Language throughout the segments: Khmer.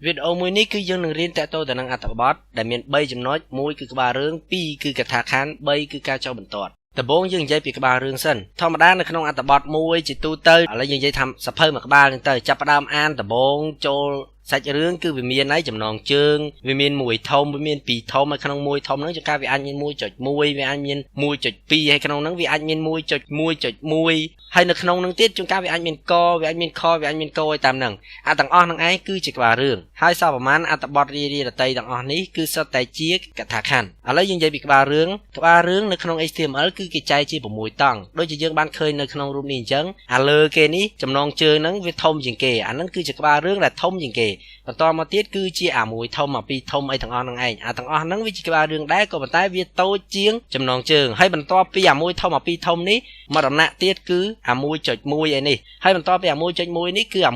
វីដេអូមួយនេះគឺយើងនឹងរៀនតាក់ទងទៅនឹងអត្ថបទដែលមាន3ចំណុច1គឺក្បាលរឿង2គឺកថាខណ្ឌ3គឺការចុះបន្ទាត់ដំបូងយើងនិយាយពីក្បាលរឿងសិនធម្មតានៅក្នុងអត្ថបទមួយជាទូទៅឥឡូវយើងនិយាយថាសភៅមួយក្បាលហ្នឹងទៅចាប់ផ្ដើមអានដំបូងចូលសាច់រឿងគឺវាមានហើយចំណងជើងវាមានមួយធំវាមានពីរធំហើយក្នុងមួយធំហ្នឹងជួនកាលវាអាចមាន1.1វាអាចមាន1.2ហើយក្នុងហ្នឹងវាអាចមាន1.1.1ហើយនៅក្នុងហ្នឹងទៀតជួនកាលវាអាចមានកវាអាចមានខវាអាចមានកឲ្យតាមហ្នឹងអាទាំងអស់ហ្នឹងឯងគឺជាក្បាលរឿងហើយសល់ប្រមាណអត្ថបទរាយរាយដតីទាំងអស់នេះគឺសុទ្ធតែជាកថាខណ្ឌឥឡូវយើងនិយាយពីក្បាលរឿងក្បាលរឿងនៅក្នុង HTML គឺគេចែកជា6តង់ដូចជាយើងបានឃើញនៅក្នុងរូបនេះអញ្ចឹងអាលើគេនេះចំណងជើងហ្នឹងវាធំជាងគេអាហ្នឹងគឺជាក្បាលរឿងដែលធំជាងគេបន្តមកទៀតគឺជាអាមួយធំអាពីរធំអីទាំងអស់ហ្នឹងឯងអាទាំងអស់ហ្នឹងវាជាក្បាលរឿងដែរក៏ប៉ុន្តែវាតូចជាងចំណងជើងហើយបន្ទាប់ពីអាមួយធំអាពីរធំនេះមកដំណាក់ទៀតគឺអា1.1អីនេះហើយបន្ទាប់ពីអា1.1នេះគឺអា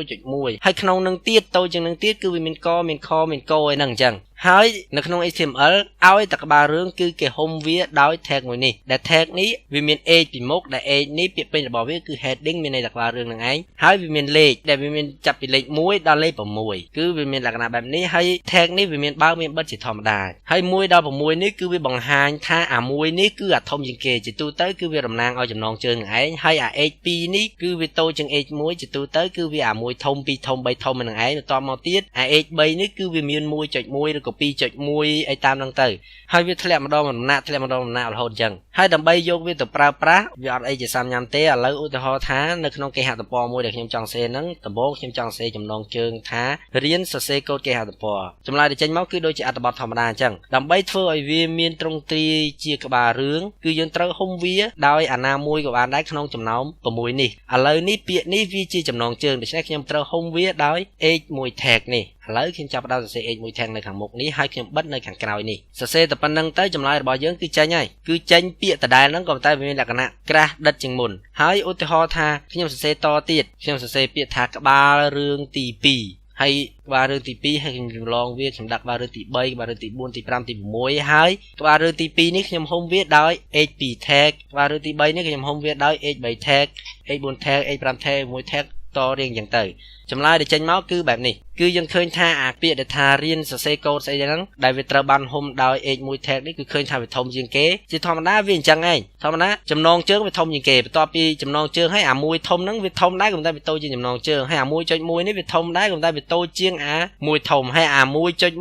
1.1.1ហើយក្នុងនឹងទៀតតូចជាងនឹងទៀតគឺវាមានកមានខមានកអីហ្នឹងអញ្ចឹងហើយនៅក្នុង HTML ឲ្យតែក្បាលរឿងគឺគេហុំវាដោយ tag មួយនេះដែល tag នេះវាមាន h ពីមុខដែល h នេះពាក្យពេញរបស់វាគឺ heading មានន័យថាក្បាលរឿងនឹងឯងហើយវាមានលេខដែលវាមានចាប់ពីលេខ1ដល់លេខ6គឺវាមានលក្ខណៈបែបនេះហើយ tag នេះវាមានបើកមានបិទជាធម្មតាហើយ1ដល់6នេះគឺវាបង្ហាញថាអាមួយនេះគឺអាធំជាងគេជាទូទៅគឺវាតំណាងឲ្យចំណងជើងនឹងឯងហើយអា h2 នេះគឺវាតូចជាង h1 ជាទូទៅគឺវាអាមួយធំ2ធំ3ធំនឹងឯងបន្ទាប់មកទៀតអា h3 នេះគឺវាមាន1.1ឬក៏2.1អីតាមហ្នឹងទៅហើយវាធ្លាក់ម្ដងដំណាក់ធ្លាក់ម្ដងដំណាក់រហូតអញ្ចឹងហើយដើម្បីយកវាទៅប្រើប្រាស់វាអត់អីជាសាំញ៉ាំទេឥឡូវឧទាហរណ៍ថានៅក្នុងគេហទំព័រមួយដែលខ្ញុំចង់សេហ្នឹងដំបូងខ្ញុំចង់សេចំណងជើងថារៀនសរសេរកូដគេហទំព័រចម្លើយដែលចេញមកគឺដូចជាអត្ថបទធម្មតាអញ្ចឹងដើម្បីធ្វើឲ្យវាមានទ្រង់ទ្រាយជាក្បាលរឿងគឺយើងត្រូវហុំវាដោយអាណាមួយក៏បានដែរក្នុងចំណោម6នេះឥឡូវនេះពាក្យនេះវាជាចំណងជើងដូច្នេះខ្ញុំត្រូវហុំវាដោយ h1 tag នេះឥឡូវខ្ញុំចាប់ផ្ដើមសរសេរ h1 tag នៅខាងមុខនេះហើយខ្ញុំបិទនៅខាងក្រោយនេះសរសេរតែប៉ុណ្្នឹងទៅចម្លើយរបស់យើងគឺចេញហើយគឺចេញពាក្យដដែលហ្នឹងក៏ប៉ុន្តែវាមានលក្ខណៈក្រាស់ដិតជាងមុនហើយឧទាហរណ៍ថាខ្ញុំសរសេរតទៀតខ្ញុំសរសេរពាក្យថាក្បាលរឿងទី2ហើយក្បាលរឿងទី2ហើយខ្ញុំចម្លងវាខ្ញុំដាក់ក្បាលរឿងទី3ក្បាលរឿងទី4ទី5ទី6ហើយក្បាលរឿងទី2នេះខ្ញុំហុំវាដោយ h2 tag ក្បាលរឿងទី3នេះខ្ញុំហុំវាដោយ h3 tag h4 tag h5 tag 1 tag តរៀងអញ្ចឹងទៅចម្លើយដែលចេញមកគឺបែបនេះគឺយើងឃើញថាអាពាក្យដែលថារៀនសរសេរកូដស្អីហ្នឹងដែលវាត្រូវបានហុំដោយ h1 tag នេះគឺឃើញថាវាធំជាងគេជាធម្មតាវាអញ្ចឹងឯងធម្មតាចំណងជើងវាធំជាងគេបន្ទាប់ពីចំណងជើងហើយអាមួយធំហ្នឹងវាធំដែរក៏តែវាតូចជាងចំណងជើងហើយអា1.1នេះវាធំដែរក៏តែវាតូចជាងអាមួយធំហើយអា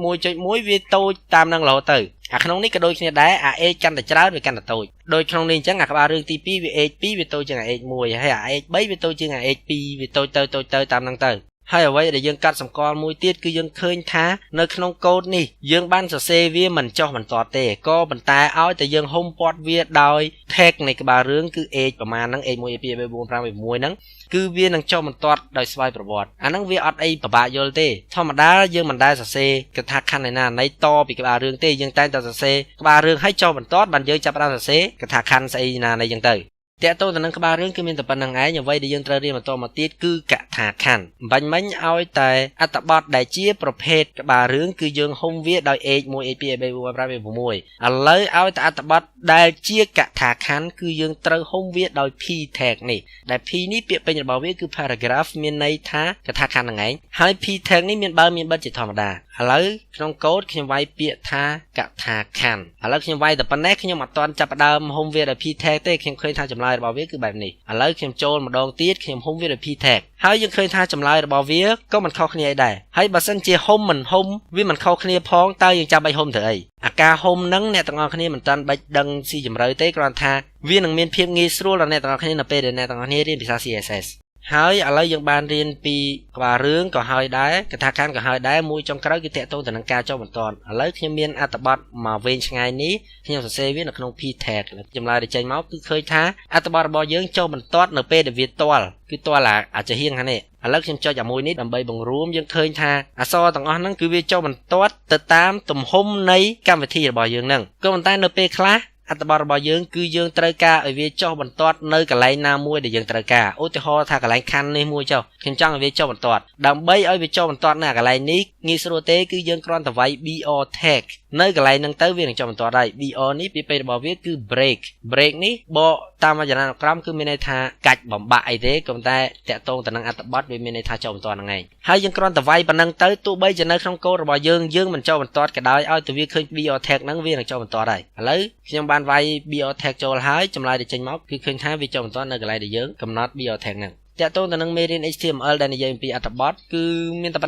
1.1.1វាតូចតាមនឹងរហូតទៅអាក្នុងនេះក៏ដូចគ្នាដែរអា h កាន់តែច្រើនវាកាន់តែតូចដូចក្នុងនេះអញ្ចឹងអាក្បាលរឿងទី2វា h2 វាតូចជាងអា h1 ហើយអា h3 វាតូចជាងអា h2 វាតូចទៅតូចទៅតាមហ្នឹងទៅហើយអ្វីដែលយើងកាត់សម្គាល់មួយទៀតគឺយើងឃើញថានៅក្នុងកូដនេះយើងបានសរសេរវាមិនចុះបន្ទាត់ទេក៏ប៉ុន្តែឲ្យតែយើងហុំព័ទ្ធវាដោយ tag នៃក្បាលរឿងគឺ h ប្រមាណហ្នឹង h1 h2 h 3 4 5 6ហ្នឹងគឺវានឹងចុះបន្ទាត់ដោយស្វ័យប្រវត្តិអាហ្នឹងវាអត់អីពិបាកយល់ទេធម្មតាយើងមិនដែលសរសេរកថាខណ្ឌឯណាណីតពីក្បាលរឿងទេយើងតែងតែសរសេរក្បាលរឿងឲ្យចុះបន្ទាត់បានយើងចាប់ផ្ដើមសរសេរកថាខណ្ឌស្អីណាណីចឹងទៅតកតទៅទៅនឹងក្បាលរឿងគឺមានតែប៉ុណ្្នឹងឯងអ្វីដែលយើងត្រូវរៀនបន្តមកទៀតគឺកថាខណ្ឌបាញ់មិញឲ្យតែអត្ថបទដែលជាប្រភេទក្បាលរឿងគឺយើងហុំវាដោយ h1 h2 h3 4 5 6ឥឡូវឲ្យតែអត្ថបទដែលជាកថាខណ្ឌគឺយើងត្រូវហុំវាដោយ p tag នេះដែល p នេះពាក្យពេញរបស់វាគឺ paragraph មានន័យថាកថាខណ្ឌហ្នឹងឯងហើយ p tag នេះមានបើមានបិទជាធម្មតាឥឡូវក្នុងកូដខ្ញុំវាយពាក្យថាកថាខណ្ឌឥឡូវខ្ញុំវាយតែប៉ុណ្ណេះខ្ញុំអត់ទាន់ចាប់ផ្ដើមហុំវាដោយ p tag ទេខ្ញុំឃើញថាចម្លើយរបស់វាគឺបែបនេះឥឡូវខ្ញុំចូលម្ដងទៀតខ្ញុំហុំវាដោយ p tag ហើយយើងឃើញថាចម្លើយរបស់វាក៏មិនខុសគ្នាអីដែរហើយបើសិនជាហុំមិនហុំវាមិនខុសគ្នាផងតើយើងចាំបាច់ហុំទៅអីអាការហុំហ្នឹងអ្នកទាំងអស់គ្នាមិនតាន់បាច់ដឹងស៊ីជម្រៅទេគ្រាន់ថាវានឹងមានភាពងាយស្រួលដល់អ្នកទាំងអស់គ្នានៅពេលដែលអ្នកទាំងអស់គ្នារៀនភាសា CSS ហើយឥឡូវយើងបានរៀនពីក្បាលរឿងក៏ហើយដែរកថាខណ្ឌក៏ហើយដែរមួយចុងក្រោយគឺតាក់ទងទៅនឹងការចុះបន្ទាត់ឥឡូវខ្ញុំមានអត្ថបទមកវែងឆ្ងាយនេះខ្ញុំសរសេរវានៅក្នុង p tag ចម្លើយដែលចេញមកគឺឃើញថាអត្ថបទរបស់យើងចុះបន្ទាត់នៅពេលដែលវាទាល់គឺទាល់អាចំហៀងខាងនេះឥឡូវខ្ញុំចុចអាមួយនេះដើម្បីបង្រួមយើងឃើញថាអក្សរទាំងអស់ហ្នឹងគឺវាចុះបន្ទាត់ទៅតាមទំហំនៃកម្មវិធីរបស់យើងហ្នឹងក៏ប៉ុន្តែនៅពេលខ្លះអត្ថបទរបស់យើងគឺយើងត្រូវការឲ្យវាចុះបន្ទាត់នៅកន្លែងណាមួយដែលយើងត្រូវការឧទាហរណ៍ថាកន្លែងខណ្ឌនេះមួយចុះខ្ញុំចង់ឲ្យវាចុះបន្ទាត់ដើម្បីឲ្យវាចុះបន្ទាត់នៅកន្លែងនេះងាយស្រួលទេគឺយើងគ្រាន់តែវាយ br tag នៅកន្លែងហ្នឹងទៅវានឹងចុះបន្ទាត់ហើយ BR នេះពីពេលរបស់វាគឺ break break នេះបកតាមវចនានុក្រមគឺមានន័យថាកាច់បំបាក់អីទេក៏តែតាក់ទងទៅនឹងអត្ថបទវាមានន័យថាចុះបន្ទាត់ហ្នឹងឯងហើយយើងគ្រាន់តែវាយប៉ុណ្ណឹងទៅទោះបីជានៅក្នុងកូដរបស់យើងយើងមិនចុះបន្ទាត់ក៏ដោយឲ្យតែវាឃើញ BR tag ហ្នឹងវានឹងចុះបន្ទាត់ហើយឥឡូវខ្ញុំបានវាយ BR tag ចូលហើយចម្លើយដែលចេញមកគឺឃើញថាវាចុះបន្ទាត់នៅកន្លែងដែលយើងកំណត់ BR tag ហ្នឹងតាក់ទងទៅនឹងមេរៀន HTML ដែលនិយាយអំពីអត្ថបទគឺមានតែប៉ុណ្ណឹង។